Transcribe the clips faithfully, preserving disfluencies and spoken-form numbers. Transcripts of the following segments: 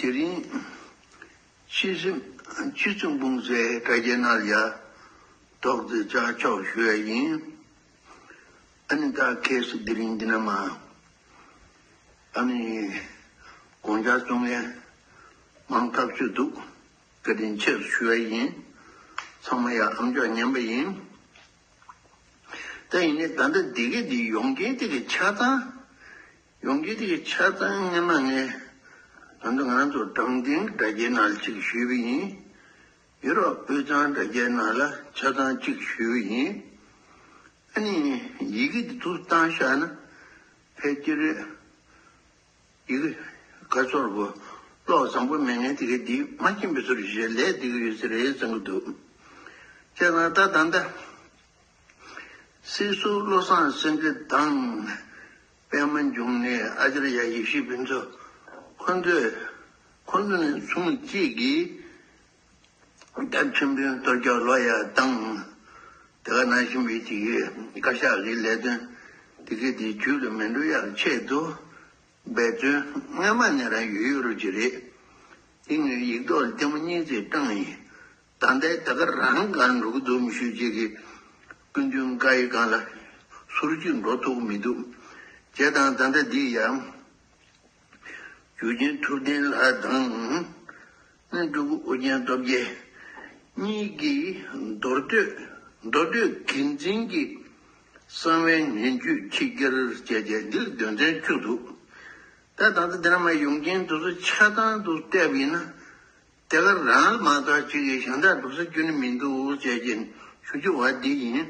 དེ་རིང་ཕྱི་སེམས་ཕྱི་སེམས་སྤུངས་སའི་དྲ་རྒྱའི་ནང་ལ་ཡ་ཏོག་ཙེ་ཅག་ཆོག་ཞུ་ཡ་ཡིན། ཨ་ནི་ད་ཁེ་སི་དེ་རིང་འདི་ན་མ་ཨ་ནི་དགོངས་འཆར་གསུང་མཁན་མང་ཐག་ཆོད་འདུག་བཀའ་དྲིན་ཆེ་ཞུ་ཡ་ཡིན། ཚང་མ་ཡ་ཨམ་ཅོག་ཉན་པ་ཡིན། ད་ཡིན་ནའི་ད་ལྟ་འདི་ག་འདི་ཡོང་མཁན་དེ་གི་ཆ་ཚང་། ཡོང་མཁན་དེ་གི་ཆ་ཚང་སྔན་མ་ངས་ད་ལྟ་ང་ཚོ་དྲང་བདེན་དྲ་རྒྱའི་ནང་ལ་གཅིག་ཞུས་པ་ཡིན། ཡུ་རོབ་དབུས་གཙང་དྲ་རྒྱའི་ནང་ལ་ཆ་ཚང་གཅིག་ཞུས་པ་ཡིན། ཨ་ནི་ཡི་གེ་འདི་ཚུར་བཏང་བཞག་ན་ཕལ་ཆེར་ཡི་གེ་ག་ཚོར་གོ་ཀློག་བཟང་པོ་མེད་མཁན་དེ་ག་འདི་མ་མཁྱེན་པའི་ཚོར་ཞེས་ལས་འདི་ག་ཡོད་ས་རེད་བསམ་གི་འདུག་བྱས་ཙང་ད་ད་ལྟ་སྲིད་ཟུར་བློ་བཟང་སེང་གེ་དང་པད་མ་འབྱུང་གནས་ཨ་ཅར་ཡ་ཡེ་ཤེས་ཕུན་ཚོགས་ཁོ་ཚོས་ཁོ་ཚོ་ནས་བཟུང་གཅིག་གིས་ད་ཁྲིམས་དཔོན་གཏོར་རྒྱག་ལོ་ཡ་དང་དེ་ག་ནང་བཞིན་པའི་དེ་གའི་བཀའ་ཤག་གི་ལས་དོན་དེ་གའི་དེ་རྒྱུད་ལ་མི་འགྲོ་ཡག་ཆེད་དུ། འབད་བརྩོན་སྔ་མ་ནས་རང་ཡོད་ཡོད་རུ་ཅི་རེད། དེ་ངས་ཡིག་ཐོག་ལ་ལྟད་མོ་གཉིས་ཙམ་བཏང་ཡིན། ད་ལྟའི་ད་ག་རང་གང་འགྲོ་གི་འདུག་མི་ཤེས་ཅིག་གི་སྐུ་མདུན་བཀའ་ཡི་སྒང་ལ་ཟུར་གཅིག་འགྲོ་ཐུབ་ཀྱི་མི་འདུག་བྱས་ཙང་ད་ལྟ་འདི་ཡང་འཇུ་ཆེན་ཐུབ་བསྟན་ལགས་དང་། ནི་འབྲུག་ཨོ་རྒྱན་སྟོབས་རྒྱལ་གཉིས་ཀྱིས་མདོ་སྟོད་མདོ་སྟོད་དགེ་འཛིན་གྱི་གསང་བའི་ངན་ཇུས་ཕྱི་གྱེར་བྱས་རྗེས་འདིར་དོན་ཚན་བཅུ་འདུག་ད་ད་ལྟ་འདི་ན་མ་ཡོང་མཁན་དེ་ཚོ་ཆ་ཚང་དུ་བལྟས་པ་ཡིན་ན་དེ་ག་རང་ལ་མ་གཏོགས་ཅིག་གིས་གཞན་དག་འགྲོ་ས་ཁྱོན་ནས་མི་འདུག་བྱས་རྗེས་ཞུ་རྒྱུ་བ་འདི་ཡིན།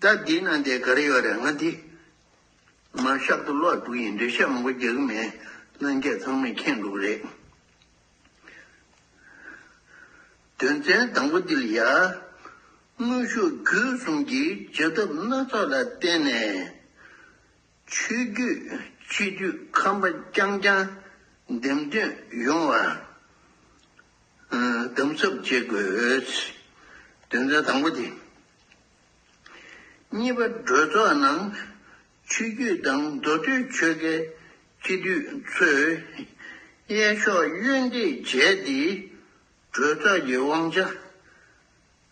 ད་འདིའི་ནང་དེ་ག་རེ་ཡོད་རེད་ང་འདི། མ་ཤག་ཏུ་ཀློག་འདུག་ཡིན་འགྲེལ་བཤད་མང་པོ་རྒྱག་གི་མེད། ལྷན་རྒྱས་ཚང་མས་མཁྱེན་འགྲོ་གི་རེད། དོན་ཚན་དང་པོ་འདི་ལ་ཡ། དངོས་ཤུགས་རྒྱུད་གསུམ་གྱི་བྱེད་ཐབས་སྣ་ཚོགས་ལ་བརྟེན་ནས། ཆོས་བརྒྱུད་སྤྱི་འཐུས་ཁམས་པ་རྐྱང་རྐྱང་འདེམས་ཐོན་ཡོང་བ། ཨ། དམ་ཟབ་བྱེད་དགོས། དོན་ཚན་དང་པོ་དེ། གཉིས་པ། གྲོས་ཚོགས་ནང་ཆོས་བརྒྱུད་དང་མདོ་སྟོད་ཆོལ་ཁའི་སྤྱི་འཐུས་ཚོས་གཡས་ཕྱོགས་གཡོན་འདེགས་བྱས་ཏེ་གྲོས་ཚོགས་ཀྱི་དབང་ཆ་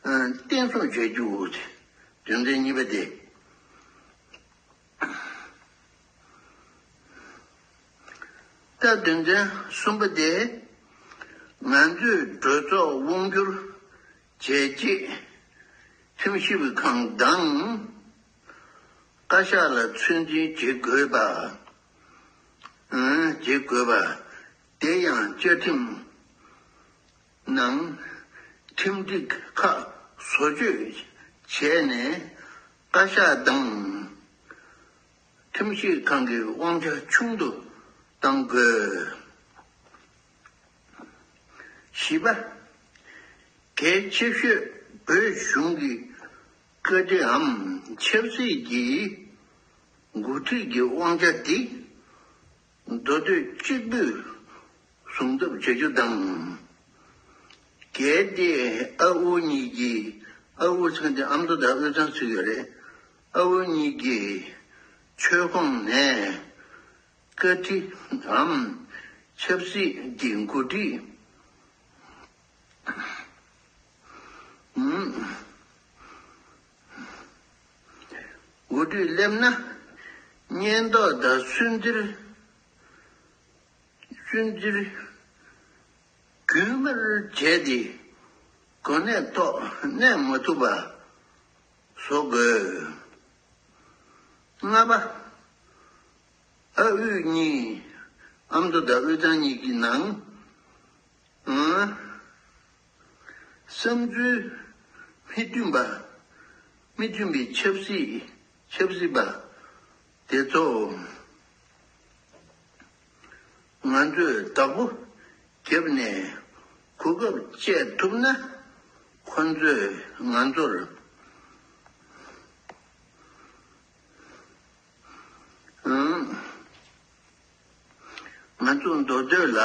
ཨ། བརྟན་སྲུང་བྱ་རྒྱུ། དོན་ཚན་གཉིས་པ་དེ། ད་དོན་ཚན་གསུམ་པ་དེ། ང་ཚོས་གྲོས་ཚོགས་དབང་སྒྱུར་བྱས་རྗེས་ཁྲིམས་ཞིབ་ཁང་དང་བཀའ་ཤག་ལ་ཚོད་འཛིན་བྱེད་དགོས་པ། ཨང་། བྱེད་དགོས་པ། དེ་ཡང་བཅའ་ཁྲིམས་ནང་ཁྲིམས་སྒྲིག་ཁག་བཟོ་བཅོས་བྱས་ནས་བཀའ་ཤག་དང་ཁྲིམས་ཞིབ་ཁང་གི་དབང་ཆ་ཆུང་དུ་གཏང་དགོས། བཞི་པ། གལ་ཆེ་ཤོས་བོད་གཞུང་གི་བཀའ་ཁྲིའམ་ཆབ་སྲིད་ཀྱི་འགོ་ཁྲིད་ཀྱི་དབང་ཆ་དེ་མདོ་སྟོད་གཅིག་པུས་བཟུང་ཐབས་བྱ་རྒྱུ་དང་། གལ་ཏེ་ཨ་དབུ་གཉིས་ཀྱིས། ཨ་དབུ་ཟེར་དེ་ཨ་མདོ་དང་དབུས་གཙང་ཟེར་གྱི་རེད། ཨ་དབུ་གཉིས་ཀྱིས་ཆོལ་ཁོངས་ནས་བཀའ་ཁྲིའམ་ཆབ་སྲིད་ཀྱི་འགོ་ཁྲིད། ཨུམ། འགོ་ཁྲིད་སླེབས་ན་ཉེན་རྟོག་དང་སུན་གཙེར། སུན་གཙེར་རྒྱུན་མར་བྱས་ཏེ་གོ་གནས་ཐོག་གནས་མ་ཐུབ་པ་བཟོ་དགོས། ལྔ་པ། ཨ་དབུས་གཉིས། ཨ་མདོ་དང་དབུས་གཙང་གཉིས་ཀྱི་ནང་། ཨང་། བསམ་ཚུལ་མི་མཐུན་པ། མི་མཐུན་པའི་ཆབ་སྲིད། ཆབ་སྲིད་པ་དེ་ཚོ་ང་ཚོས་བདག་པོ་བརྒྱབ་ནས་གོ་སྐབས་སྤྱད་ཐུབ་ན་ཁོ་ཚོས་ང་ཚོར། ཨང་། ང་ཚོ་མདོ་སྟོད་ལ་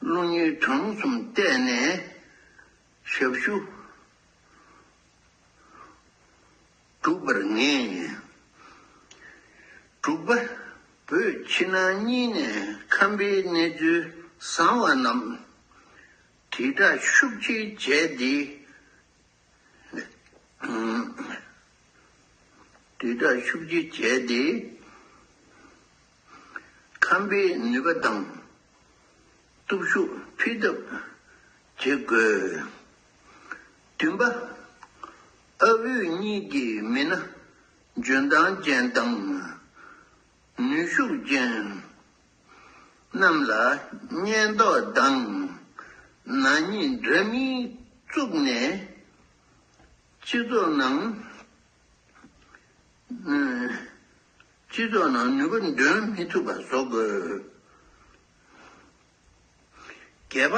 བློ་ཉེས་གྲངས་གསུམ་གཏད་ནས་ཞབས་ཞུ་སྒྲུབ་པར་ངེས། དྲུག་པ། བོད་ཕྱི་ནང་གཉིས་ནས་ཁམས་པའི་གནས་ཚུལ་ བཟང་བ་རྣམས་དྲིལ་བསྒྲགས་ཤུགས་ཆེ་བྱས་ཏེ། དྲིལ་བསྒྲགས་ཤུགས་ཆེ་བྱས་ཏེ། ཁམས་པའི་ནུས་པ་དང་སྟོབས་ཤུགས་འཕེལ་ཐབས་བྱེད་དགོས། བདུན་པ། ཨ་དབུས་གཉིས་ཀྱི་མི་སྣ་འཇོན་ཐང་ཅན་དང་ནུས་ཤུགས་ཅན་རྣམས་ལ་སྙད་འདོགས་དང་ནག་ཉེས་འདྲ་མིན་བཙུགས་ནས་སྤྱི་ཚོགས་ནང་སྤྱི་ཚོགས་ནང་ནུས་པ་འདོན་མི་ཐུབ་པ་བཟོ་དགོས། བརྒྱད་པ།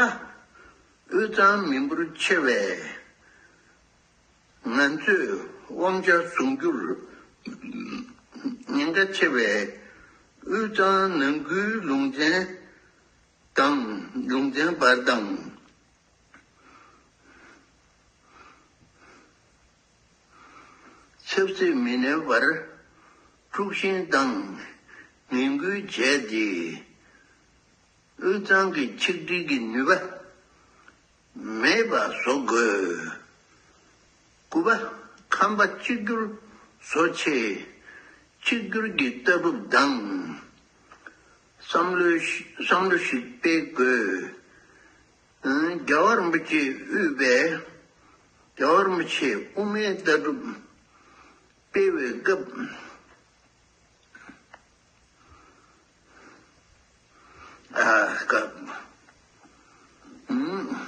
དབུས་གཙང་མི་འབོར་ཆེ་བས་ང་ཚོས་དབང་ཆ་བཟུང་རྒྱུར་ཉེན་ཁ་ཆེ་བས། དབུས་གཙང་ནང་ཁུལ་ལུང་ཚན་དང་ལུང་ཚན་བར་དང་། ཆབ་སྲིད་མི་སྣའི་བར་དཀྲུག་ཤིང་དང་ངན་སྐུལ་བྱས་ཏེ། དབུས་གཙང་གི་ཆིག་སྒྲིལ་གྱི་ནུས་པ་མེད་པ་བཟོ་དགོས། དགུ་པ། ཁམས་པ་གཅིག་གྱུར་བཟོ་ཆེད་གཅིག་གྱུར་གྱི་ལྟ་གྲུབ་དང་བསམ་བློ་ཞིག་བསམ་བློ་ཞིག་སྤེལ་དགོས། རྒྱལ་བ་རིན་པོ་ཆེས་དབུས་པའི་རྒྱལ་བ་རིན་པོ་ཆེས་དབུ་མའི་ལྟ་གྲུབ་སྤེལ་བའི་སྐབས། ཨ་སྐབས། ཨུམ།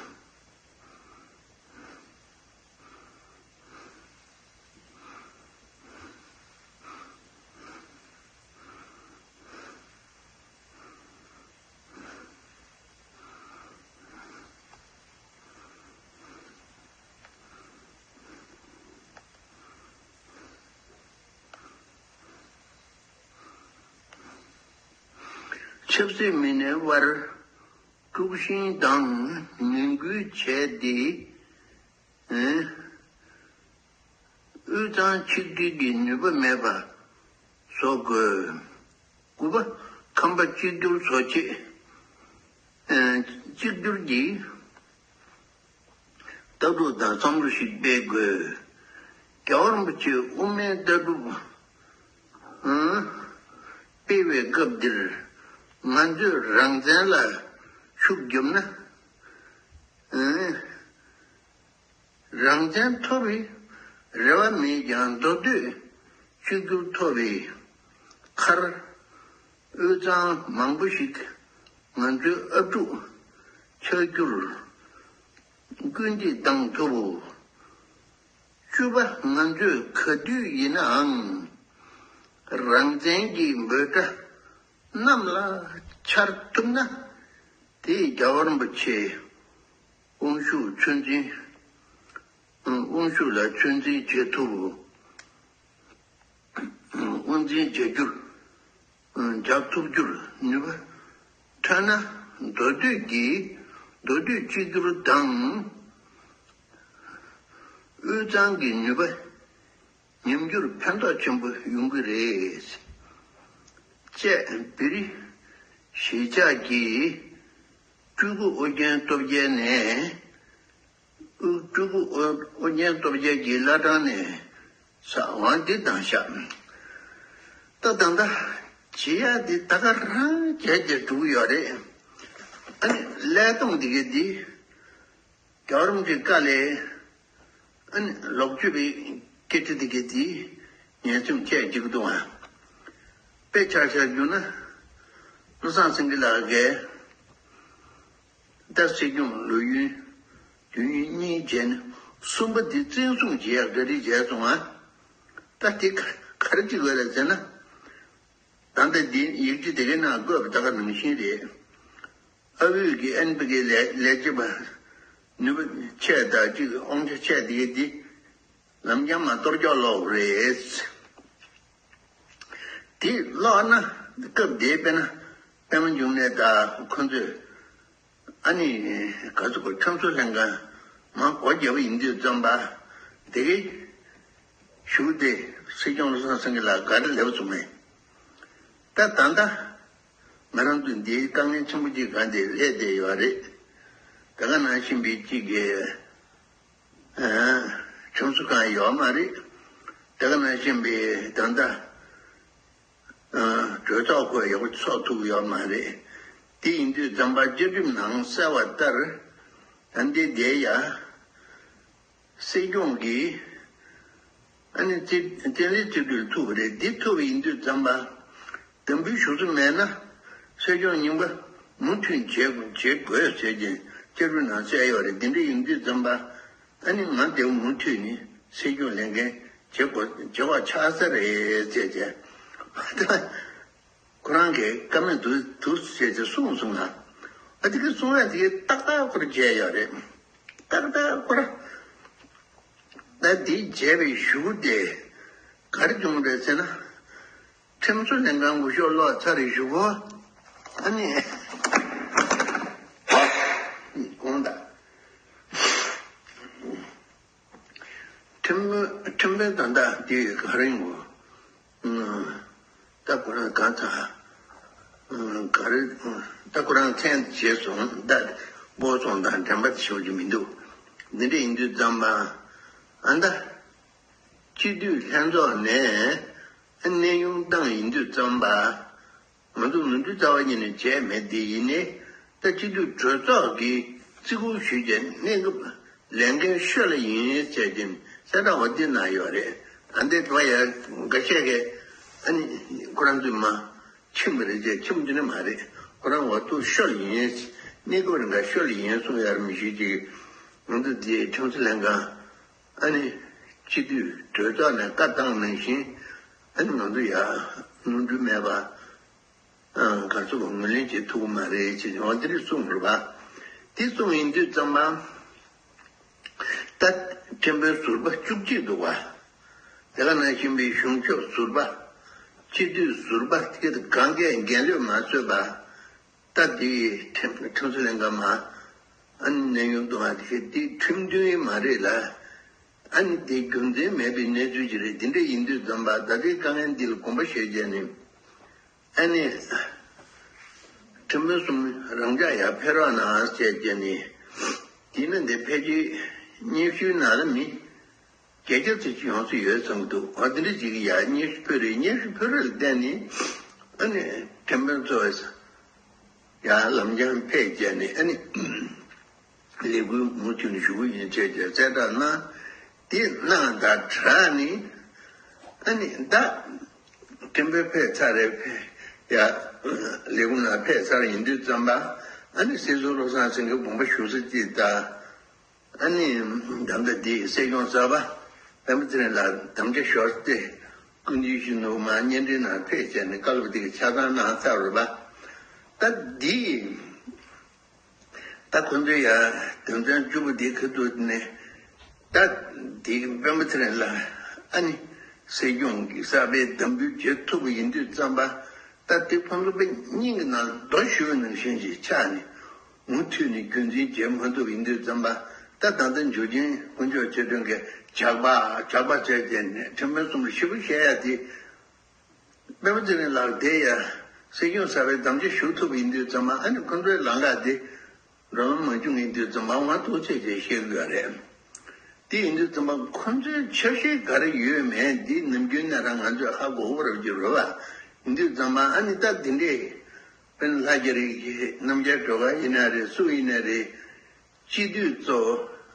ཆབ་སྲིད་མི་སྣའི་དབར་དཀྲུག་ཤིང་དང་ངན་སྐུལ་བྱས་ཏེ། དབུས་གཙང་ཆིག་སྒྲིལ་གྱི་ནུས་པ་མེད་པ་བཟོ་དགོས། དགུ་པ། ཁམས་པ་གཅིག་གྱུར་བཟོ་ཆེད། གཅིག་གྱུར་གྱི་ལྟ་གྲུབ་དང་བསམ་བློ་ཞིག་སྤེལ་དགོས། རྒྱལ་བ་རིན་པོ་ཆེའི་དབུ་མའི་ལྟ་གྲུབ་སྤེལ་བའི་སྐབས་འདིར་ང་ཚོས་རང་བཙན་ལ་ཤུགས་བརྒྱབ་ན། རང་བཙན་ཐོབ་པའི་རེ་བ་མེད་ཀྱང་མདོ་སྟོད་གཅིག་གྱུར་ཐོབ་པའི་ཁར་དབུས་གཙང་མང་པོ་ཞིག་ང་ཚོའི་ཨབ་ཕྲུག་ཆགས་རྒྱུར་སྐུལ་འདེད་གཏང་ཐུབ། བཅུ་པ། ང་ཚོས་ག་དུས་ཡིན་ནའང་རང་བཙན་གྱི་འབོད་སྒྲ་གནམ་ལ་འཕྱར་ཐུབ་ན། དེས་རྒྱལ་བ་རིན་པོ་ཆེའི་དབང་ཤུགས་ཚོད་འཛིན། དབང་ཤུགས་ལ་ཚོད་འཛིན་བྱེད་ཐུབ། དབང་འཛིན་བྱ་རྒྱུར། རྒྱག་ཐུབ་རྒྱུར་ནུས་པ་ཐོན་ན། མདོ་སྟོད་ཀྱི་མདོ་སྟོད་གཅིག་གྱུར་དང་། དབུས་གཙང་གི་ནུས་པ་ཉམས་རྒྱུར་ཕན་ཐོགས་ཆེན་པོ་ཡོང་གི་རེད། ཅེས་བེ་རི་གཞིས་ཆགས་ཀྱི་སྤྲུལ་སྐུ་ཨོ་རྒྱན་སྟོབས་རྒྱལ་ནས། སྤྲུལ་སྐུ་ཨོ་ཨོ་རྒྱན་སྟོབས་རྒྱལ་གྱི་བླ་བྲང་ནས་ས་འོང་འདི་དང་བཞག་ད་ད་ལྟ་བྱེད་ཡག་འདི་ད་ག་རང་བྱས་བྱས་འགྲོ་གི་ཡོད་རེད། ཨ་ནི་ཀླད་སྟོང་འདི་གས་འདི། རྒྱལ་བ་རིན་པོ་ཆེའི་བཀའ་ལས། ཨ་ནི་ལོག་སྤྱོད་པའི་སྐད་ཆ་འདི་གས་འདི་ཉན་སེམས་བཅས་འཇིག་འདུག་ཨ། དཔེ་ཆ་བཞག་རྒྱུ་ན། བློ་བཟང་སེང་གེ་ལགས་ཀྱིས་ད་སྲིད་སྐྱོང་ལོ་ཡུན་དུས་ཡུན་གཉིས་བྱས་ནས་གསུམ་པ་འདི་བཙན་བཟུང་བྱེད་ཡག་ག་རེ་བྱས་སོང་ཨ། ད་དེ་ག་ག་རེ་བྱེད་དགོས་རེད་ཟེར་ན། ད་ལྟ་འདི་ཡིག་ཆ་དེ་གའི་ནང་བཀོད་པ་ད་ག་ནང་བཞིན་རེད། ཨ་དབུས་ཀྱི་ཨེན་པི་ཀེ་ལས་ལས་བྱེད་པ་ནུས་པ་ཆེ་དང་གཅིག་དབང་ཆ་ཆེ་དེ་གའི་འདི་ལམ་རྐྱང་མ་གཏོར་སྐྱོན་ལོག་རེད། དེ་ལོག་ན་སྐབས་དེའི་དཔེར་ན་པད་མ་འབྱུང་གནས་དང་ཁོ་ཚོས། ཨ་ནི་ག་ཚོད་གོ་ཁྲིམས་བཟོ་ལྷན་ཁང་མ་སྒོ་བརྒྱབ་པ་ཡིན་དུས་ཙམ་པ་དེ་གའི་ཞུ་སྟེ་སྲིད་སྐྱོང་བློ་བཟང་སེང་གེ་ལགས་ག་རེ་ལབ་སོང་མེད། ད་ད་ལྟ་ ང་རང་ཚོ་འདིའི་དཀའ་ངལ་ཆེན་པོ་གཅིག་ག་འདི་སླེབས་བསྡད་ཡོད་རེད། དེ་ག་ནང་བཞིན་པའི་གཅིག་གི་ཁྲིམས་བཟོ་གང་ཡོད་མ་རེད། དེ་ག་ནང་བཞིན་པའི་ད་ལྟ་གྲོས་ཚོགས་ཁོས་ཡག་པོ་ཚོགས་ཐུབ་ཡོད་མ་རེད། དེ་ཡིན་དུས་ཙམ་པ་བཅའ་ཁྲིམས་ནང་གསལ་བ་ལྟར་ད་འདི་བསྡད་ཡ། སྲིད་སྐྱོང་གིས་ཨ་ནི་རྩིས་རྩིས་ལེན་རྩིས་སྤྲོད་ཐུབ་པ་རེད། འདི་ཐུབ་པ་ཡིན་དུས་ཙམ་པ་དམ་འབུལ་ཞུ་ས་མེད་ན་སྲིད་སྐྱོང་རྙིང་པ་མུ་མཐུད་བྱེད་བྱེད་དགོས་ཟེར་གྱིན་བཅའ་ཁྲིམས་ནང་གསལ་ཡོད་རེད། འདི་འདྲ་ཡིན་དུས་ཙམ་པ་ཨ་ནི་ང་འདི་མུ་མཐུད་ནས་སྲིད་སྐྱོང་ལས་འགན་བྱེད་དགོས་བྱེད་དགོས་ཆགས་ས་རེད་ཟེར་བྱས། ཁོ་རང་གིས་བཀའ་མོལ་དུ་དུ་བྱས་ཏེ་གསུངས་སོང་ང་། ཨ་དེ་གི་གསུང་ཡ་དེ་གི་ཏག་ཏག་ཁོ་རང་བྱས་ཡོད་རེད། ཏག་ཏག་ཁོ་རང་ད་དེ་བྱས་པའི་གཞུག་དེ་ག་རེ་བྱུང་རེད་ཟེར་ན། ཁྲིམས་བཟོ་ལྷན་ཁང་སྐུ་ཞབས་ལོག་ཚར་རེ་གཞུག་གོ། ཨ་ནི་དགོངས་དག་ཁྲིམས་ཁྲིམས་དཔོན་དང་ད་དེ་ག་རེ་ཡིན་གོ། ད་ཁོ་རང་གང་ཚ་ག་རེ་ད་ཁོ་རང་མཚན་བྱས་སོང་ད་སྤོ་སོང་དང་དྲན་པ་ཞུ་རྒྱུ་མི་འདུག་འདི་འདྲ་ཡིན་དུས་ཙམ་པ་ཨ་ད་སྤྱི་འཐུས་ལྷན་ཚོགས་ནས་གནས་དབྱུང་བཏང་ཡིན་དུས་ཙམ་པ། ང་ཚོ་ནོར་འཁྲུལ་རྩ་བ་ཉིད་ནས་བྱས་མེད་དེ་ཡིན་ནའི་ད་སྤྱི་འཐུས་གྲོས་ཚོགས་ཀྱིས་བརྩི་བཀུར་ཞུས་བྱས་གནས་སྐབས་ལས་འགན་ཤོར་ལ་ཡིན་ཟེར་གྱིན་གསལ་བསྒྲགས་འོ་འདི་གནང་ཡོད་རེད། ད་འདི་འགྲོ་ཡ་འགའ་ཤས་ཀྱིས་ཨ་ནི་ཁོ་རང་ཚོས་མ་ཕྱིན་པ་རེད་ཅེས་ཕྱིན་པ་འདི་ནི་མ་རེད། ཁོ་རང་འོ་ཐུག་ཤོར་ལ་ཡིན། གནས་སྐབས་རིང་ག་ཤོར་ལ་ཡིན་གསུང་ཡ་ར་མི་ཤེས་ཅིག་ང་ཚོ་འདི་ཁྲིམས་བཟོ་ལྷན་ཁང་ཨ་ནི་སྤྱི་འཐུས་གྲོས་ཚོགས་ནས་བཀའ་བཏང་ནང་བཞིན་ཨ་ནི་ང་ཚོ་ཡ་ནོར་འཁྲུལ་མེད་པ། ག་ཚོད་ངོས་ལེན་བྱེད་ཐུབ་ཀྱི་མ་རེད་ཅེས་འོ་དེ་རིགས་གསུངས་དགོས་པ། དེ་གསུངས་ཡིན་དུས་ཙམ་པ། ད་ཁྲིམས་དཔོན་ཟུར་པ་བཅུ་གཅིག་འདུག་པ། དེ་ག་ནང་བཞིན་པའི་གཞུང་ཕྱོགས་ཟུར་པ། སྤྱི་འཐུས་ཟུར་པ་དེ་གང་གས་འགན་ལོས་མ་བཟོས་པ། ད་དེ་ཁྲིམས་ཁྲིམས་བཟོ་ལྷན་ཁང་མ་ཨ་ནི་གནས་དབྱུང་གཏོང་བ་དེ་དེ་ཁྲིམས་མཐུན་མ་རེད་ལ། ཨ་ནི་དེ་རྒྱུ་མཚན་མེད་པའི་གནས་ཚུལ་ཅིག་རེད། དེ་འདྲ་ཡིན་དུས་ཙམ་པ་ད་ལྟའི་དཀའ་ངལ་འདི་ལ་དགོངས་པ་བཞེས་བྱས་ནས། ཨ་ནི། ཁྲིམས་དཔོན་གསུམ་རང་འཇགས་ཡར་ཕེབས་རོགས་གནང་ཟེར་བྱས་ནས། དེས་ན་འདི་ཕལ་ཆེར་སྙན་ཞུའི་ནང་ལ་མི་བརྒྱད་བརྒྱ་ཙམ་ཅིག་ཡོང་ས་ཡོད་བསམ་གྱི་འདུག་འོ་དེ་འདྲ་ཅིག་ཡར་སྙན་ཞུ་ཕུལ་རེད། སྙན་ཞུ་ཕུལ་རེད་ལ་བརྟེན་ནས་ཨ་ནི་ཁྲིམས་དཔོན་ཚོ་ཡར་ལམ་སང་ཕེབས་བྱས་ནས་ཨ་ནི། ལས་འགུལ་མུ་མཐུད་ནས་ཞུ་གི་ཡིན་ཅེས་ཀྱི་གསལ་བསྒྲགས་གནང་། དེ་གནང་དང་སྦྲགས་ནས་ཨ་ནི་ད་ཁྲིམས་དཔོན་ཕེབས་ཚར་རེད། ཕེབས་ཡ་ལས་ཁུངས་ནང་ཕེབས་ཚར་ཡིན་དུས་ཙམ་པ་ཨ་ནི་སྲིད་ཟུར་བློ་བཟང་སེང་གེ་དགོངས་པ་ཞུ་ས་ཅིག་དང་། ཨ་ནི་ད་ལྟ་འདི་སྲིད་སྐྱོང་གསར་པ་སྤེན་པ་ཚེ་རིང་ལགས་དམ་བཅའ་ཞོར་ཏེ་སྐུ་མདུན་ཞུ་ནུ་མ་བརྙན་འཕྲིན་ནང་ཕེབས་བྱས་ནས་བཀའ་སློབ་དེ་གི་ཆ་ཚང་གནང་ཚར་རེད་པ། ད་འདི། ད་ཁོ་ཚོའི་ཡ་དོན་ཚན་བཅུ་པོ་དེའི་ཁ་ཐུག་ནས་ད་དེ་སྤེན་པ་ཚེ་རིང་ལ་ཨ་ནི་སྲིད་སྐྱོང་གི་གསར་པའི་དམ་འབུལ་བྱེད་ཐུབ་པ་ཡིན་དུས་ཙམ་པ་ད་དེ་ཁོ་ཚོ་པའི་སྙིང་གི་ནང་རྡོ་གཞུ་བའི་ནང་བཞིན་ཞིག་ཆགས་ནས་མུ་མཐུད་ནས་རྒྱུན་འཛིན་བྱེད་མ་ཐུབ་པ་ཡིན་དུས་ཙམ་པ་ད་ད་ལྟ་འཇུ་ཆེན་དཀོན་མཆོག་ཆོས་སྒྲོན་གྱིས་ཇག་པ་ཇག་པ་བྱས་བྱས་ནས་ཁྲིམས་དཔོན་གསུམ་ལ་ཞེ་པོ་བཤད་ཡ་དེ། སྤེན་པ་ཚེ་རིང་ལགས་དེ་ཡ་སྲིད་སྐྱོང་གསར་པའི་དམ་བཅའ་ཞུ་ཐུབ་ཡིན་དུས་ཙམ་པ་ཨ་ནི་ཁོ་ཚོའི་ལམ་ཁ་དེ་འགྲོ་ལམ་མ་བྱུང་ཡིན་དུས་ཙམ་པ་ང་ཐུགས་རྗེ་ཆེ་ཞུ་གི་ཡོད་རེད། དེ་ཡིན་དུས་ཙམ་པ་ཁོ་ཚོའི་འཆར་གཞི་ག་རེ་ཡོད་མེད་འདི་ནམ་རྒྱུན་ནས་རང་ང་ཚོས་ཧ་གོ་གི་རེད་ཀྱི་རེད་པ། ཡིན་དུས་ཙམ་པ་ཨ་ནི་ད་དེ་འདྲས་དཔོན་ལྷ་རྒྱ་རི་རྣམ་རྒྱལ་སྒྲོལ་དཀར་ཡིན་ན་རེད། སུ་ཡིན་ན་རེད། སྤྱི་འཐུས་ཚོ་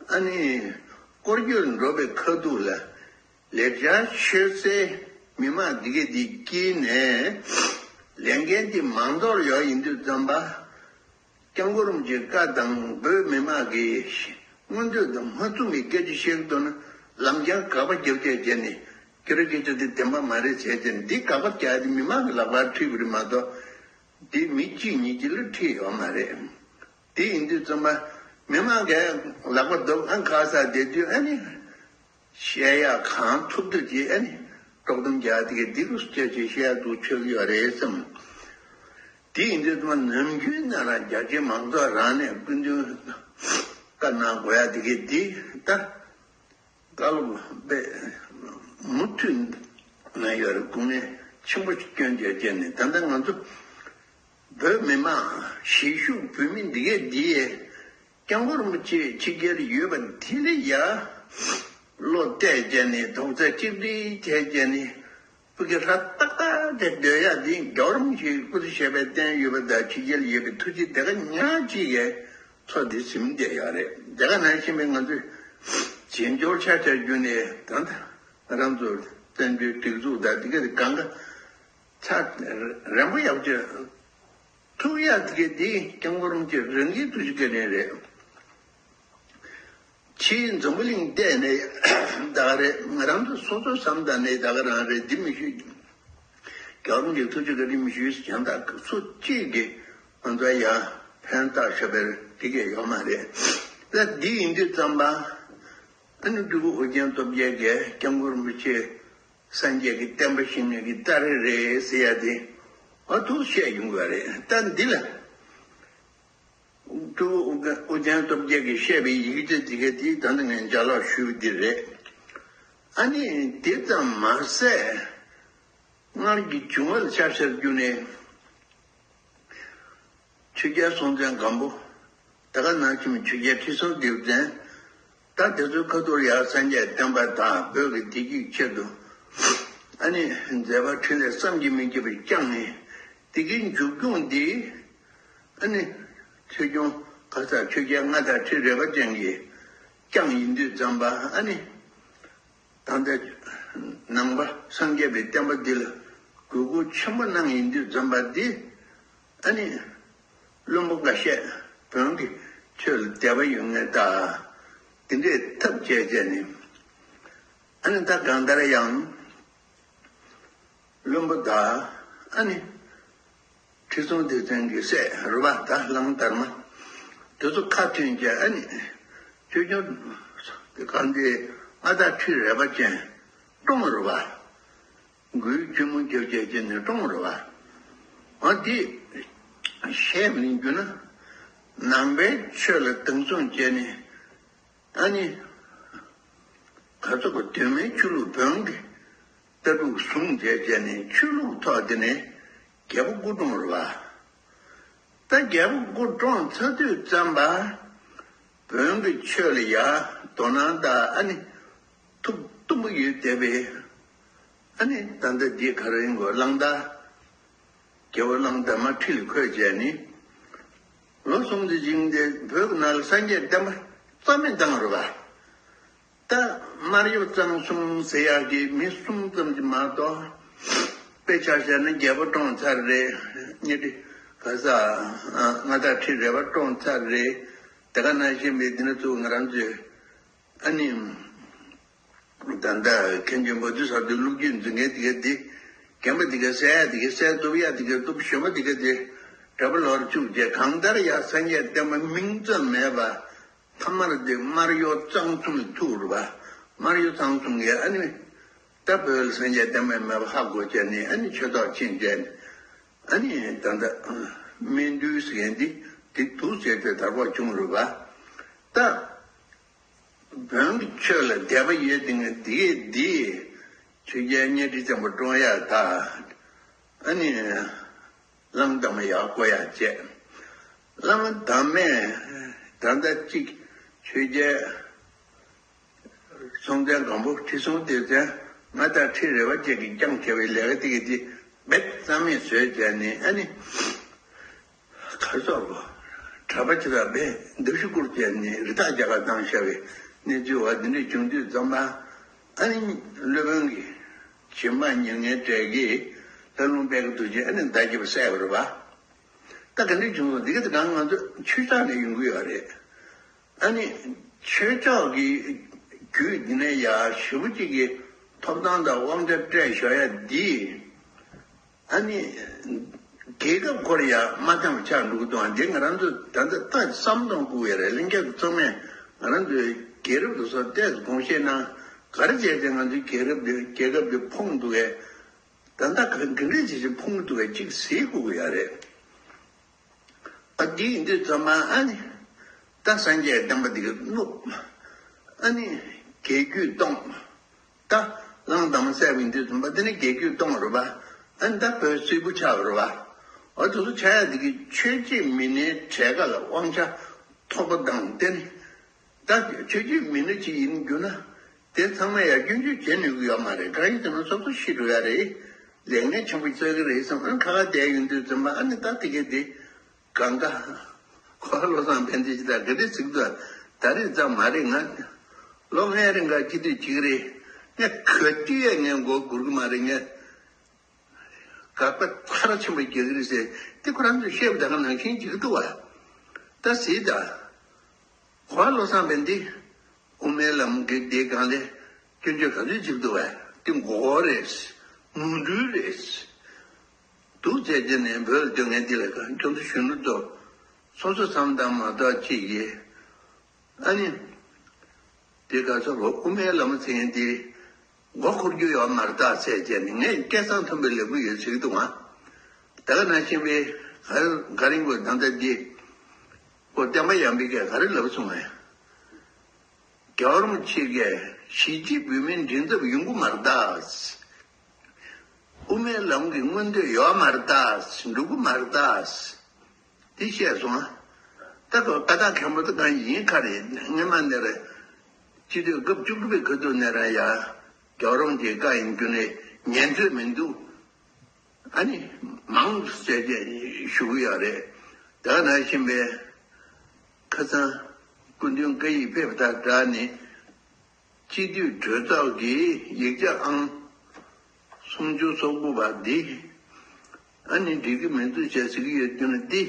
ཨ་ནི་སྐོར་སྐྱོད་འགྲོ་བའི་ཁ་ཐུག་ལ་ལེགས་ཆ་ཤོད་སའི་མི་མང་འདི་གས་འདི་དཀྱིལ་ནས་ལས་འགན་འདི་མང་ཚོགས་ཡོད་ཡིན་དུས་ཙམ་པ་སྐྱབས་མགོན་རིན་པོ་ཆེའི་བཀའ་དང་བོད་མི་མང་གི་མངོན་འདོད་དང་མ་མཚུངས་པའི་སྐད་ཆ་བཤད་ཀྱི་འདུག་ན་ལམ་རྐྱང་དགག་པ་རྒྱབ་བྱས་བྱས་ནས་ཁྱེད་རང་སྐད་ཆ་འདི་བདེན་པ་མ་རེད་བྱས་བྱས་ནས་འདི་དགག་པ་རྒྱག་ཡ་དེ་མི་མང་གི་ལག་པར་ཁྲིད་པ་རེད་མ་གཏོགས་འདི་མི་གཅིག་གཉིས་ཀྱི་ལ་ཁྲིད་ཡོད་མ་རེད། དེ་ཡིན་དུས་ཙམ་པ་མི་མང་གིས་ལག་པ་རྡོབ་ཨ་ཁ་ས་བསྡད་དུས་ཨ་ནི་བཤད་ཡག་གང་ཐུབ་ཐུབ་ཀྱིས་ཨ་ནི་དཀྲོག་གཏམ་རྒྱག་དེ་གའི་འདི་རུ་སྐྱོ་ཆེ་བཤད་ཡག་འདུག་ཆོག་གི་ཡོད་རེད་བསམ། དེ་ཡིན་དུས་ཙམ་པ་ནམ་རྒྱུན་ནས་རང་རྒྱ་ཆེ་མང་ཚོགས་རང་ནས་སྐུ་མདུན་བཀའ་གནང་དགོས་ཡག་དེ་གའི་འདི་ད་བཀའ་སློབ་དཔེ་མུ་མཐུད་གནང་ཡོད་རེད། སྐུ་ངལ་ཆེན་པོ་ཞིག་བསྐྱོན་བྱས་བྱས་ནས་ད་ལྟ་ང་ཚོ། བོད་མི་མང་གཞིས་བཞུགས་བོད་མི་འདི་གས་འདི་ཡས་སྐྱབས་མགོན་རིན་པོ་ཆེ་ཕྱི་རྒྱལ་ཡོད་པ་དེ་ལ་ཡ་བློ་གཏད་བྱས་ནས་རྡོག་རྩ་གཅིག་སྒྲིལ་བྱས་བྱས་ནས་སྤུ་གུ་ཧྲ་ཏག་ཏག་དེ་སྡོད་ཡ་འདི་རྒྱལ་བ་རིན་པོ་ཆེའི་སྐུ་ཚེ་ཞབས་པད་བརྟན་ཡོད་པ་དང་ཕྱི་རྒྱལ་ཡོད་པའི་ཐུགས་རྗེ་དེ་ག་ཉག་གཅིག་གས་ཚོ་འདི་ཟིན་བསྡད་ཡོད་རེད། དེ་ག་ནང་བཞིན་པའི་ང་ཚོས་བྱེས་འབྱོར་ཆ་ཆ་བརྒྱུད་ནས་ད་ལྟ་ང་རང་ཚོ་བཙན་བྱོལ་སྒྲིག་འཛུགས་དང་འདི་ག་དེ་གང་ག་ཚ་རན་པོ་ཡག་ཅིག་ཐུག་ཡག་དེ་ག་དེ་སྐྱབས་མགོན་རིན་པོ་ཆེ་རང་གིས་ཐུགས་རྗེ་བཀའ་དྲིན་རེད། ཕྱིའི་འཛམ་བུ་གླིང་བལྟས་ནས་ད་ག་རེད། ང་རང་ཚོ་སོ་སོ་བསམ་ད་ནས་ད་ག་རང་རེད། འདི་མི་ཞུ། རྒྱལ་བ་རིན་པོ་ཆེ་ཐུགས་རྗེ་བཀའ་དྲིན་མི་ཞུ་གཞན་དག་སུ་གཅིག་གིས་ང་ཚོ་ཡ་ཕན་ཐོགས་ཤ་བེར་འདི་གས་ཡོད་མ་རེད། ད་འདི་ཡིན་དུས་ཙམ་པ་ཨ་ནི་སྤྲུལ་སྐུ་ཨོ་རྒྱན་སྟོབས་རྒྱལ་གྱིས་སྐྱབས་མགོན་རིན་པོ་ཆེ་སངས་རྒྱས་ཀྱི་བསྟན་པ་བཤིག་ནས་ཀྱི་སྟ་རེ་རེད་ཟེར་ཡ་དེ་ཨ་ཐུག་བཤད་ཡོང་དགོས་རེད། ད་འདི་ལ། ཀྲུའུ་ཨུ་རྒྱན་སྟོབས་རྒྱལ་གྱིས་བཤད་པའི་ཡི་གེ་དེ་དེ་ག་དེ་ད་ནི་ངས་ཅ་ལག་ཞུས་པ་འདི་རེད། ཨ་ནི་དེ་ཙམ་མ་ཟད་སྔར་གྱི་བྱུང་བ་ལ་ཆ་བཞག་རྒྱུ་ནས་ཆོས་རྒྱལ་སྲོང་བཙན་སྒམ་པོ་ད་ག་ནང་བཞིན་ཆོས་རྒྱལ་ཁྲི་སྲོང་ལྡེའུ་བཙན་ད་དེ་ཚོའི་ཁ་ཐུག་ཡར་སངས་རྒྱས་བསྟན་པ་དང་བོད་ཀྱི་བདེ་སྐྱིད་ཆེད་དུ་ཨ་ནི་མཛད་པ་འཕྲིན་ལས་བསམ་གྱིས་མི་ཁྱབ་པ་བསྐྱངས་ནས་དེ་གའི་མཇུག་སྐྱོང་འདི། ཨ་ནི། ཆོས་སྐྱོང་ག་ས་ཆོས་རྒྱལ་མངའ་བདག་ཁྲི་རལ་པ་ཅན་གྱིས་བསྐྱངས་ཡིན་དུས་ཙམ་པ་ཨ་ནི། ད་ལྟ་ནང་པ་སངས་རྒྱས་པའི་བསྟན་པ་འདི་ལ་གུས་བཀུར་ཆེན་པོ་གནང་ཡིན་དུས་ཙམ་པ་འདི། ཨ་ནི། བློན་པོ་འགའ་ཤས་བོན་གྱི་ཆོས་ལ་དད་པ་ཡོད་མཁན་དང་། དེ་འདྲས་ཐབས་བྱས་བྱས་ནས། ཨ་ནི་ད་གང་ལྟར་ཡང་། བློན་པོ་དང་། ཨ་ནི། ཁྲི་སྲོང་ལྡེ་བཙན་གྱི་སྲས་རུ་བ་དང་གླང་དར་མ། དེ་ཚོ་ཁ་མཐུན་བྱས་ཨ་ནི། ཆོས་སྐྱོང་། གང་དེ་མངའ་བདག་ཁྲི་རལ་པ་ཅན། བཀྲོངས་རུ་བ། མགོའི་གཅུང་མོ་རྒྱབ་བྱས་བྱས་ནས་བཀྲོངས་རུ་བ། འོ་འདི། བཤད་མི་རྒྱུ་ན། ནང་པའི་ཆོས་ལ་སྡང་ཟུག་བྱས་ནས། ཨ་ནི། ག་ཚོད་པ་གདོད་མའི་ཆོས་ལུགས་བོན་གྱི་ལྟ་གྲུབ་བཟུང་བྱས་བྱས་ནས་ཆོས་ལུགས་ཐོག་དེ་ནས་རྒྱལ་པོ་སྐུ་བཀྲོངས་རེད་པ། ད་རྒྱལ་པོ་སྐུ་བཀྲོངས་ཚར་དུས་ཙམ་པ། བོན་གྱི་ཆོས་ལ་ཡ་དོ་སྣང་དང་ཨ་ནི་ཐུགས་གཏུམ་པོ་ཡོད་བསྡད་པའི་ཨ་ནི་ད་ལྟ་འདི་ག་རེ་ཡིན་དགོས་གླང་དར། རྒྱལ་པོ་གླང་དར་མ་ཁྲི་ལ་འཁོད་བྱས་ནི། ལོ་གསུམ་དུ་བྱིངས་ཏེ་བོད་ཀྱི་ནང་ལ་སངས་རྒྱས་བསྟན་པ་རྩ་མེད་བཏང་རུ་བ། ད་སྨར་གཡོ་གཙང་གསུམ་ཟེར་ཡག་གི་མི་གསུམ་ཙམ་གྱིས་མ་གཏོགས། དཔེ་ཆ་བཞག་ན་རྒྱལ་པོ་བཀྲོངས་ཚར་རེད། གཉའ་ཁྲི་ག་ས། མངའ་བདག་ཁྲི་རལ་པ་བཀྲོངས་ཚར་རེད། དེ་ག་ནང་བཞིན་པའི་འདི་ནི་ཚུ་ང་རང་ཚོས་ཨ་ནི། ད་ལྟ་མཁན་ཆེན་བོ་དྷི་ས་ཏྭའི་ལོ་རྒྱུས་འཛིན་མཁན་དེ་ག་དེ། རྒན་པ་དེ་ག་གསལ་ཡ་དེ་ག་གསལ་ཐུབ་ཡ་དེ་ག་ཐུབ། གཞོན་པ་དེ་ག་དེ་གྲྭ་པ་ལོར་བཅུག་བྱས་གང་ལྟར་ཡ་སངས་རྒྱས་བསྟན་པ་མིང་ཙམ་མེད་པ། ཐ་མར་དེ་སྨར་གཡོ་གཙང་གསུམ་ལ་ཐུག་རུ་བ། སྨར་གཡོ་གཙང་གསུམ་གྱིས་ཨ་ནི། ད་བོད་ལ་སངས་རྒྱས་བསྟན་པ་མེད་པ་ཧ་གོ་བྱས་ནས་ཨ་ནི་ཆོས་ཐོག་ཕྱིན་བྱས་ནས། ཨ་ནི་ད་ལྟ་སྨན་འདུས་ཟེར་མཁན་འདི་དེ་འདུག་ཟེར་ཏེ་དར་པོ་བྱུང་རུ་བ། ད། བོན་གྱི་ཆོས་ལ་དད་པ་ཡོད་དེ་ངས་འདི་འདི་ཆོས་རྒྱལ་གཉའ་ཁྲི་བཙན་པོ་བཀྲོངས་ཡག་ད། ཨ་ནི། གླང་དར་མ་ཡག་བསྐོ་ཡག་བྱས། གླང་དར་མས་ད་ལྟ་གཅིག་ཆོས་རྒྱལ་སྲོང་བཙན་སྒམ་པོ་ཁྲི་སྲོང་ལྡེ་བཙན་མངའ་བདག་ཁྲི་རལ་པ་ཅན་གྱིས་བསྐྱངས་བྱས་པའི་ལས་ཀ་དེ་གི་དེ་རྦད་རྩ་མེད་བཟོས་བྱས་ནས་ཨ་ནི། གར་སོགས་གྲྭ་པ་ཅི་ལ་བས་འདུ་ཤེས་བསྐུར་བྱས་ནས་རི་དྭགས་རྒྱ་གར་བཏང་བཞག་པའི་གནས་ཚུལ་བ་འདི་འདྲ་བྱུང་དུས་ཙམ་པ། ཨ་ནི་སློབ་དཔོན་གྱིས་བྱིན་པ་ཉེར་ལྔའི་གྲས་ཀྱིས་ལྷ་ལུང་པད་ཀྱི་དུས་ཆེན་ཨ་ནི་ཟླ་བརྒྱད་པ་གསལ་བ་རེད་པ། ད་ག་འདྲ་བྱུང་སོང་འདི་ག་དེ་གང་ང་ཚོ་ཆོས་ཕྱོགས་ནས་ཡོང་གི་ཡོད་རེད། ཨ་ནི་ཆོས་ཕྱོགས་ཀྱི་རྒྱུད་འདི་ནས་ཡ་ཞེ་པོ་ཅིག་གི་ཐོབ་ཐང་དང་དབང་ཆ་སྤྲད་བཞག་ཡ་འདི། ཨ་ནི། རྒྱལ་ཁབ་ཁོར་ཡ་མ་འཐམ་ཆགས་འགྲོ་གི་འདུག་འདི་ང་རང་ཚོ་ད་ལྟ་ལྟ་བསམ་གཏོང་དགོས་ཡ་རེད། ལྷན་རྒྱས་ཚང་མས་ང་རང་ཚོའི་རྒྱལ་རབས་དེ་ཚོ་ཏོག་ཙམ་དགོངས་བཞེས་གནང་། ག་རེ་བྱས་ཏེ་ང་ཚོའི་རྒྱལ་རབས་འདི་རྒྱལ་ཁབ་འདི་ཕུང་འདུག་གས། ད་ལྟ་ག་ག་འདྲས་བྱས་བྱས་ཕུང་འདུག་གས་གཅིག་གཟིགས་དགོས་ཀྱི་ཡ་རེད། ཨ་འདི་ཡིན་དུས་ཙམ་པ་ཨ་ནི། ད་སངས་རྒྱས་བསྟན་པ་འདི་ག་བསྣུབས། ཨ་ནི། རྒྱལ་རྒྱུད་སྟོངས། ད་གླང་དར་མ་བསད་པ་ཡིན་དུས་ཙམ་པ་དེ་ནི་རྒྱལ་རྒྱུད་སྟོངས་རེད་པ། ཨ་ནི་ད་བོད་སིལ་བུ་ཆགས་རེད་པ། འོ་དེ་ཚོ་ཆགས་ཡ་དེ་གི་ཆོས་བྱེད་མི་སྣའི་གྲས་ཀ་ལ་དབང་ཆ་ཐོབ་པ་དང་བསྟན། ད་ཆོས་བྱེད་མི་སྣ་ཅིག་ཡིན་རྒྱུ་ན་དེ་ཚང་མས་ཡ་སྐྱོན་བརྗོད་བྱེད་ནུས་ཀྱི་ཡོད་མ་རེད། གང་ཡིན་ཟེར་ན་སོ་སོ་ཤི་འགྲོ་ཡ་རེད། ལས་ངན་ཆེན་པོ་བཙལ་གི་རེད་བསམ། ཨ་ཁ་ཁ་བསྡད་ཡོང་དུས་ཙམ་པ་ཨ་ནི་ད་དེ་གས་དེ་གང་ག་གོ་བ་བློ་བཟང་ཕན་བདེ་ཅི་ད་ག་རེ་ཟིག་འདུག་ད་རེས་ཙམ་མ་རེད། ང་ལོ་ལྔའི་རིང་ག་སྐྱིད་སྡུག་བྱེད་ཀྱི་རེད། ངས་ག་དུས་ཡ་ངས་མགོ་སྒུར་གི་མ་རེད། ངས་དགག་པ་མཐར་ཕྱིན་པ་རྒྱག་གི་རེད་ཟེར་དེ་ཁོ་རང་ཚོས་བཤད་པ་ད་ག་ནང་བཞིན་བྱེད་ཀྱི་འདུག་བ། ད་ཟེར་ད། གོ་བ་བློ་བཟང་ཕན་བདེ་དབུ་མའི་ལམ་གྱི་སྡེ་སྒང་ལས་སྐྱོན་བརྗོད་ག་ཚོད་བྱེད་ཀྱི་འདུག་བ། དེ་མགོ་སྐོར་རེད། ནོར་འཁྲུལ་རེད། སྡུག་ཚད་ཅན་ནས་བོད་ལ་སྡོད་མཁན་འདི་ལ་གང་ཁྱོད་ཚོ་གཞོན་ནུ་ཚོ་སོ་སོ་བསམ་བཏང་མ་གཏོགས་ཅི་ཡིན། ཨ་ནི། དེ་ག་ཚོད་རོ་དབུ་མའི་ལམ་ཟེར་མཁན་དེ་མགོ་འཁོར་རྒྱུ་ཡོད་མ་རེད་ད་ཟེར་བྱས་ནས་ངས་སྐད་གསང་མཐོན་པོས་ལབ་ཀྱི་ཡོད་ཟེར་གྱི་འདུག་ཨང་། ད་ག་ནང་བཞིན་པའི་ག་ག་རེ་དགོས་ད་ལྟ་འདི་ཁོ་བསྟན་པ་ཡང་པའི་སྐད་ག་རེ་ལབ་སོང་ངས། རྒྱལ་བ་རིན་པོ་ཆེ་གིས་གཞིས་བྱེས་བོད་མིའི་མགྲིན་ཚབ་ཡོང་གི་མ་རེད་ད། དབུ་མའི་ལམ་གྱི་མངོན་འདོད་ཡོད་མ་རེད་ད། འགྲུབ་ཀྱི་མ་རེད་ད། དེ་བཤད་སོང་ཨ། ད་ཁོ་ཀ་དག་མཁན་པོ་དེ་གང་ཡིན་ག་རེད། སྔོན་མ་ནས་རེད། སྤྱི་འཐུས་སྐབས་བཅུ་དགུ་པའི་ཁ་ཐུག་ནས་རང་ཡ་རྒྱལ་བ་རིན་པོ་ཆེའི་བཀའ་ཡིན་རྒྱུ་ནས་ཉན་ཚོད་མི་འདུག་ཨ་ནི་མང་དུ་བཤད་བཤད་ཞུ་གི་ཡོད་རེད། ད་ནང་བཞིན་པའི་ཁ་སང་སྐུ་མདུན་བཀའ་ཡིག་ཕེབས་པ་དང་སྦྲགས་ནས། སྤྱི་འཐུས་གྲོས་ཚོགས་ཀྱི་ཡིག་ཆ་ཨང་སུམ་ཅུ་སོ་དགུ་པ་འདི་ཨ་ནི་འགྲིག་གི་མི་འདུག་ཅེས་ཟེར་གྱི་ཡོད་རྒྱུ་ན་འདི་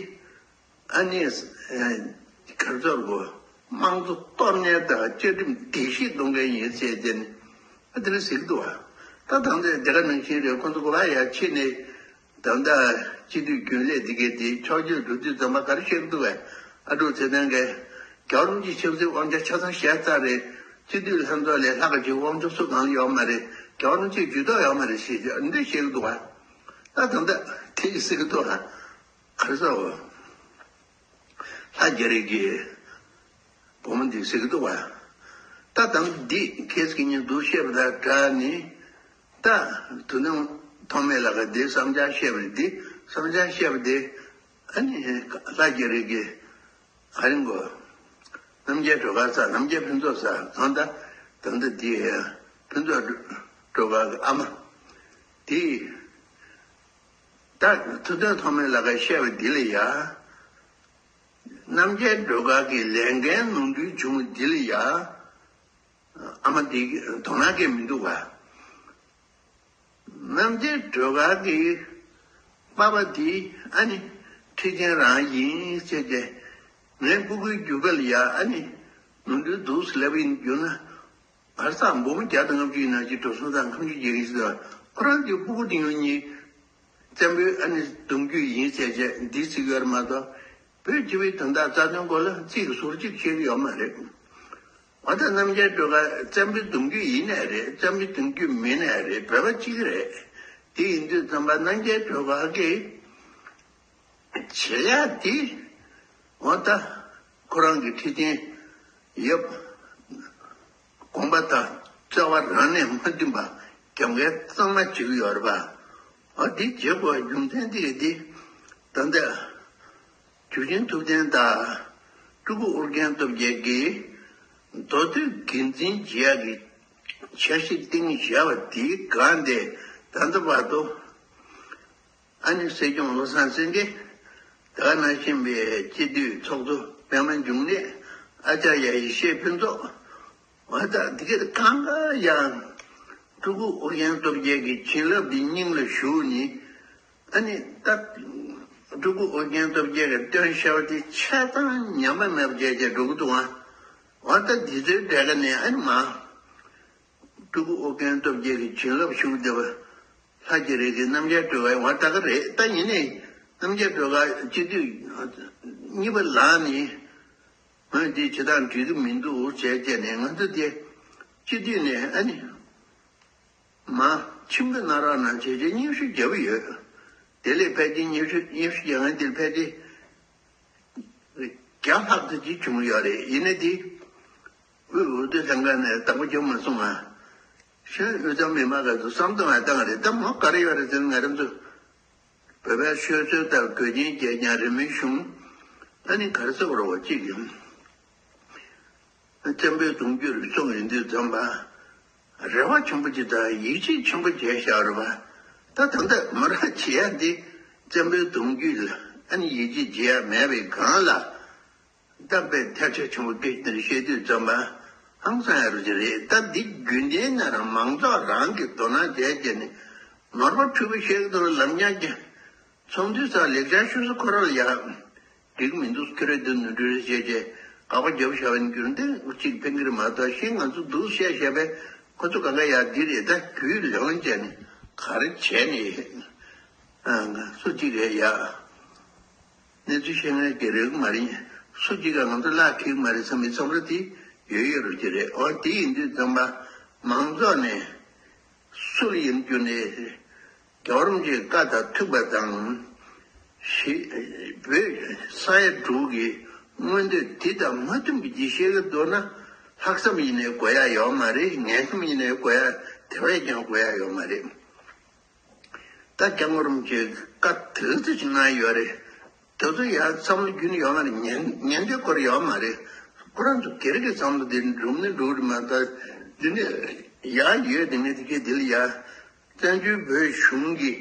ཨ་ནི་ག་རེ་ཟེར་དགོས། དམངས་གཙོ་གཏོར་ཉེན་དང་བཅའ་ཁྲིམས་བརྡལ་བཤིག་གཏོང་མཁན་ཡིན་ཟེར་ཏེ་ནི་ཨ་དེ་འདྲ་ཟེར་གྱི་འདུག་བ། ད་དང་དེ་དེ་ག་ནང་བཞིན་རེད། ཁོ་ཚོ་གོ་བ་ཡ་ཕྱེ་ནས། ད་ལྟ་སྤྱི་འཐུས་རྒྱུན་ལས་འདི་གས་དེ་ཕྱོགས་བསྐྱོད་འགྲོ་དུས་ཙམ་པ་ག་རེ་བཤད་ཀྱི་འདུག་བས། ཨ་ཀྲུག་ཚེ་བརྟན་གས་རྒྱལ་བ་རིན་པོ་ཆེ་ཆབ་སྲིད་དབང་ཆ་ཆ་ཚང་བཞག་ཚར་རེད། སྤྱི་འཐུས་ལྷན་ཚོགས་ལས་ལྷག་ག་ཅིག་དབང་ཆ་སུ་གང་ལ་ཡོད་མ་རེད། རྒྱལ་བ་རིན་པོ་ཆེ་ཇུས་གཏོགས་ཡོད་མ་རེད་ཞེས་འདི་བཤད་ཀྱི་འདུག་བ། ད་ད་ལྟ་དེ་ཡི་ཟེར་གྱི་འདུག་བ། ག་རེ་ཟེར་བ། ལྷ་རྒྱ་རས་ཀྱིས་བུ་མོ་འདི་ཟེར་གྱི་འདུག་བ། ད་དང་འདི་ཁེས་ཀྱི་ཉིན་འདུག་བཤད་པ་དང་འདྲ་ནི། ད་དུ་ནང་ཐོག་མེད་ལ་ག་འདི་བསམ་འཆར་བཤད་པ་རེད། འདི་བསམ་འཆར་བཤད་པ་འདི་ཨ་ནི་ལྷ་རྒྱ་རས་ཀྱིས་ཨ་རིང་གོ་རྣམ་རྒྱལ་སྒྲོལ་དཀར་ས་རྣམ་རྒྱལ་ཕུན་ཚོགས་ས་གང་ད་དང་ད་འདི་ཕུན་ཚོགས་སྒྲོལ་དཀར་གྱི་ཨ་མ་འདི། ད་ཐུབ་བསྟན་ཐོགས་མེད་ལགས་ཀྱིས་བཤད་པ་འདི་ལ་ཡ། རྣམ་རྒྱལ་སྒྲོལ་དཀར་གྱི་ལས་འགན་ནོར་འཁྲུལ་བྱུང་བ་འདི་ལ་ཡ། ཨ་མ་འདི་དོ་སྣང་སྐྱེ་མི་འདུག་བ། རྣམ་རྒྱལ་སྒྲོལ་དཀར་གྱི་པ་ཕ་འདི་ཨ་ནི་ཁྲི་ཆེན་རང་ཡིན་ཟེར་ཏེ། ངའི་སྤུ་གུའི་རྒྱུད་པ་ལ་ཡ་ཨ་ནི་ནོར་འཁྲུལ་འདུག་ཟེར་ལབ་ཡིན་རྒྱུ་ན། གར་སོང་འབུམ་བརྒྱ་དང་ལྔ་བཅུ་ཡིན་ན་ཅི་འགྲོ་སོང་དང་ཁམས་ཤུགས་རྒྱག་གི་ཞིག་དང་ཁོ་རང་གི་སྤུ་གུ་དེ་ཡོད་ཉིད་བཙན་པོའི་ཨ་ནི་གདུང་རྒྱུད་ཡིན་ཟེར་བྱས་འདི་ཚིག་ཡོད་རེད་མ་གཏོགས་བོད་སྤྱི་པའི་དོན་དག་རྩ་དོན་སྐོར་ལ་ཚིག་གི་ཟུར་གཅིག་བཤད་ཀྱི་ཡོད་མ་རེད། འོ་ད་རྣམ་རྒྱལ་སྒྲོལ་དཀར་བཙན་པོའི་གདུང་རྒྱུད་ཡིན་ནའི་རེད། བཙན་པོའི་གདུང་རྒྱུད་མིན་ནའི་རེད། བོད་པ་གཅིག་རེད། དེ་ཡིན་དུས་ཙམ་པ་རྣམ་རྒྱལ་སྒྲོལ་དཀར་གྱིས། བྱེད་ཡག་འདི། འོ་ད། ཁོ་རང་གི་ཁྲི་ཆེན་ཡབ། དགོངས་པ་དང་རྩ་བ་རང་ནས་མ་མཐུན་པ་རྒྱབ་འགལ་གཙང་མ་བྱེད་ཀྱི་ཡོད་རེད་པ། འོ་འདི་བྱེད་དགོས་རྒྱུ་མཚན་འདི་འདི། ད་ལྟ། ཇུ་ཆེན་ཐུབ་བསྟན་དང་། སྤྲུལ་སྐུ་ཨོ་རྒྱན་སྟོབས་རྒྱལ་གྱིས། མདོ་སྟོད་དགེ་འཛིན་མཇལ་ཡག་གི་འཆར་གཞི་སྟེང་བཞག་པ་འདིའི་སྒང་དེ་ད་ལྟ་བར་དུ། ཨ་ནི་སྲིད་སྐྱོང་བློ་བཟང་སེང་གེ། ད་ག་ནང་བཞིན་པའི་སྤྱི་འཐུས་ཚོགས་གཙོ་པད་མ་འབྱུང་གནས། ཨ་ཅར་ཡ་ཡེ་ཤེས་ཕུན་ཚོགས། འོ་ད་འདི་ག་གང་ག་ཡང་སྤྲུལ་སྐུ་ཨོ་རྒྱན་སྟོབས་རྒྱལ་གྱི་བྱིན་རླབས་འདི་སྙིང་ལ་ཞུགས་ནི། ཨ་ནི་ད་སྤྲུལ་སྐུ་ཨོ་རྒྱན་སྟོབས་རྒྱལ་གྱི་སྟོན་ཤར་བ་དེ་ཆ་ཚང་ཉམས་པ་མེད་པ་བྱས་བྱས་འགྲོ་གི་འདུག་ཨ། འོ་ད་འདི་ཚོའི་གྲས་ཀ་ནས་ཨ་ནི་མ། སྤྲུལ་སྐུ་ཨོ་རྒྱན་སྟོབས་རྒྱལ་གྱི་བྱིན་རླབས་ཞུགས་བསྡད་པ། ལྷ་རྒྱ་རས་ཀྱི་རྣམ་རྒྱལ་སྒྲོལ་དཀར་ཡང་བ་ད་ག་རེད། ད་ཡིན་ནའི་རྣམ་རྒྱལ་སྒྲོལ་དཀར་སྤྱི་འཐུས་གཉིས་པ་ལངས་ནས་ངོས་འདི་བྱེད་སྟངས་འགྲིག་གི་མི་འདུག་ཟེར་བྱས་ནས་ང་ཚོ་དེ་སྤྱི་འཐུས་ནས་ཨ་ནི་མ་ཁྱིམ་གྱི་གནང་རོགས་གནང་བྱས་བྱས་སྙན་ཞུ་བརྒྱབ་ཡོད། དེ་ལས་ཕལ་ཆེར་སྙན་ཞུ་སྙན་ཞུ་རྒྱག་མཁན་དེ་ཕལ་ཆེར། བརྒྱ་ལྷག་ཙམ་ཅིག་བྱུང་ཡོད་རེད། ཡིན་ནའི་དེ། དབུས་འོས་བསྡུ་ལྷན་ཁང་ནས་བདག་པོ་རྒྱབ་མ་སོང་ང་། གཞན་དབུས་གཙང་མི་མང་ག་ཚོད་བསམ་བློ་བཏང་བ་བཏང་བ་རེད། ད་མོ་ག་རེ་ཡོད་རེད་ཟེར་ན་ང་རང་ཚོ་ བོད་པའི་ཆོས་སྲོལ་ལྟར་གོས་ཆེན་རྒྱག་མཁན་རིས་མེད་གཞུང་། ཨ་ནི་ག་རེ་ཟེར་དགོས་རེད་བ། གཅིག་གིས་བཙན་པོའི་གདུང་རྒྱུད་ལ་སོང་ཡིན་དུས་ཙམ་པ། རེ་བ་ཆེན་པོ་ཅིག་དང་ཡིད་ཆེས་ཆེན་པོ་བྱས་བཞག་རེད་པ། ད་ད་ལྟ་མོ་རང་བྱེད་ཡ་འདི་བཙན་པོའི་གདུང་རྒྱུད་ལ་ཨ་ནི་ཡིད་ཆེས་བྱེད་ཡ་མེད་པའི་སྒང་ལ། ད་དཔེ་ཐལ་ཆ་ཆེན་པོ་སྐད་ཆ་འདི་བཤད་དུས་ཙམ་པ་ཧང་སང་ཡ་རུ་ཅི་རེད། ད་འདི་རྒྱུན་ལྡན་ན་རང་མང་ཚོགས་རང་གི་དོ་སྣང་བྱས་བྱས་ནས་ནོར་བ་འཁྲུལ་པ་བཤད་ཀྱི་འདུག་ལབ་མཁན་གྱི་ཚོགས་འདུའི་སར་ལེགས་སྦྱར་ཞུ་ས་ཁོ་རང་ལ་ཡ་འགྲིག་མི་འདུག་ཁྱོད་རེ་འདི་ནོར་འཁྲུལ་རེད་བཤད་བྱས་དགག་པ་རྒྱབ་བཞག་པའི་རྒྱུ་འདི་གཅིག་ཕན་གྱི་རེད་མ་གཏོགས། གཞན་ང་ཚོ་འདུག་བཤད་བཤད་པས་ཁོ་ཚོ་གང་ག་ཡ་འདི་རེད། ད་རྒྱུས་ལོན་བྱས་ནས་ག་རེ་བྱས་ནས་ཨ་ང་སུ་གཅིག་རེད་ཡ། གནས་ཚུལ་བཤད་མཁན་གྱི་རེད་མ་རེད། སུ་གཅིག་ག་ང་ཚོ་བརླག་འགྲིག་མ་རེད་བསམ་པའི་བསམ་བློ་དེ་ཡོད་ཡོད་རུ་ཅི་རེད། འོ་དེ་ཡིན་དུས་ཙམ་པ་མང་ཚོགས་ནས་སུ་ལ་ཡིན་རྒྱུ་ནས་རྒྱལ་བ་རིན་པོ་ཆེའི་བཀའ་དང་མཐུན་པ་དང་། ཞི་བོད་ས་ཡ་དྲུག་གི་མངོན་འདོད་དེ་དང་མ་མཐུན་པའི་ཅིག་བཤད་ཀྱི་འདུག་ན། ལྷག་བསམ་ཡིན་ནའི་དགོས་ཡ་ཡོད་མ་རེད། ངན་བསམ་ཡིན་ནའི་དགོས་ཡ་དེ་བས་ཀྱང་དགོས་ཡ་ཡོད་མ་རེད། ད་སྐྱབས་མགོན་རིན་པོ་ཆེས་བཀའ་དེ་ཚོ་ཞིག་གནང་ཡོད་རེད། དེ་ཚོ་ཡང་བསམ་བློ་རྒྱུན་ཡོད་མ་རེད། ཉན་ཉན་འདོད་སྐོར་ཡོད་མ་རེད། ཁོ་རང་ཚོ་སྒེར་གྱི་བསམ་བློ་དེ་འགྲུབ་ནི་འགྲུབ་རེད་མ་གཏོགས། འདི་ནས་ཡར་ཡོད་དེ་ངས་དེ་གས་དེ་ལ་ཡ་བཙན་བྱོལ་བོད་གཞུང་གི་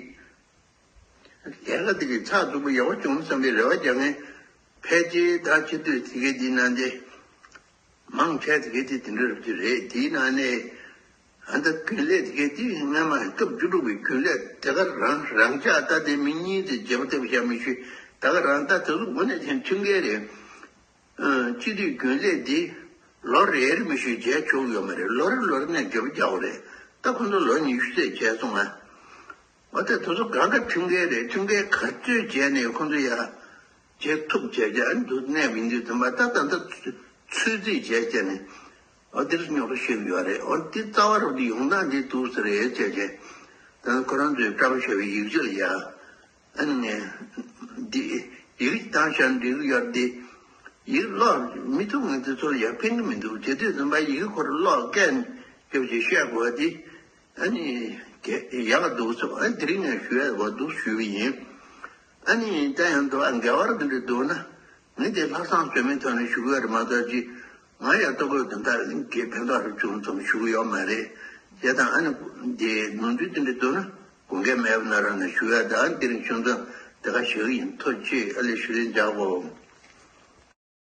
ལས་ཀ་དེ་གས་ཚགས་ཚུད་པོ་ཡག་པོ་བྱུང་བསམ་པའི་རེ་བ་རྒྱག་མཁན་ཕལ་ཆེར་ད་སྤྱི་འཐུས་དེ་གས་དེའི་ནང་དེ། མང་ཆེ་དེ་གའི་དེ་དེ་འདྲ་རབ་ཅིག་རེད། དེའི་ནང་ནས་ཨ་ད་རྒྱུན་ལས་དེ་གའི་དེ་སྔ་མ་སྐབས་བཅུ་དྲུག་པའི་རྒྱུན་ལས་དེ་ག་རང་རང་ཅག་ད་དེ་མི་གཉིས་དེ་བརྗེ་པོ་ཐེབས་བཞག་མི་ཤེས། ད་ག་རང་ད་དེ་ཚོ་དངོས་གནས་ཀྱང་མཐུན་རྐྱེན་རེད། ཨ་སྤྱི་འཐུས་རྒྱུན་ལས་དེ་ལོ་རེ་རེ་མི་ཤེས་བརྗེ་ཆོག་ཡོད་མ་རེད། ལོ་རེ་ལོ་རེ་ནས་བརྗེ་པོ་རྒྱག་དགོས་རེད། ད་ཁོ་ཚོ་ལོ་ཉི་ཤུ་ཙམ་བྱས་སོང་ང་། འོ་དེ་དེ་ཚོ་གང་ག་མཐུན་རྐྱེན་རེད། མཐུན་རྐྱེན་ག་ཚོད་བྱས་ནས་ཁོ་ཚོ་ཡ། བྱེད་ཐུབ་བྱས་བྱས་ཨ་ནི་འདུག་གནས་མི་འདུག་དེ་མ་ད་ད་ད་ཚོད་རྩིས་བྱས་བྱས་ནས་ཨོ་དེར་རྙོག་དྲ་ཤོར་ཡོད་རེད། ཨོ་དེ་རྩ་བ་རུ་དེ་ཡོང་སྟངས་འདི་འདུག་ཟེར་རེད་བྱས་བྱས། ད་ཁོ་རང་ཚོས་བཀྲ་བ་ཤ་བའི་ཡིག་ཆ་ལ་ཡ་ཨ་ནི་ངས་འདི་ཡིག་བཏང་བཞག་འགྲིག་གི་ཡོད་རེད། འདི་ཡིག་ཀློག་མི་ཐུབ་མཁན་དེ་ཚོ་ལ་ཡ་ཕན་གི་མི་འདུག་བྱས་དུས་ཙམ་པ་ཡིག་ཁོ་རང་ཀློག་སྐད་སྐྱོ་བྱས་བཤད་དགོས་དེ། ཨ་ནི་དེ་ཡག་ག་འདུག་ཟེར། ཨ་ནི་དེ་རིང་ངས་ཞུ་ཡ་བ་འདུག་ཞུས་པ་ཡིན། ཨ་ནི་ད་ཡང་འདུག་ཨ་འགལ་བ་ར་དེ་འདྲ་འདུག་ན་ངས་དེ་ལྷག་བསམ་ཟོལ་མེད་ཐོག་ནས་ཞུ་གི་ཡོད་རེད་མ་གཏོགས་ཅི། ང་ཡང་ལྟོ་གོས་དེ་འདྲ་གི་ཕན་ཐོགས་རུ་བྱུང་ཙམ་ཞུ་གི་ཡོད་མ་རེད། དེ་དང་ཨ་ནི་དེ་ནོར་འཁྲུལ་དེ་འདྲ་འདུག་ན་དགོངས་འགལ་མེད་པ་ན་རང་ནས་ཞུ་ཡ། ད་ཨ་ནི་དེ་རིང་ཆུང་ཙམ་དེ་ག་ཞུ་གི་ཡིན། ཐུགས་རྗེ་ཆེ། ཨ་ལས་ཞུ་ལན་འཇགས་གོ།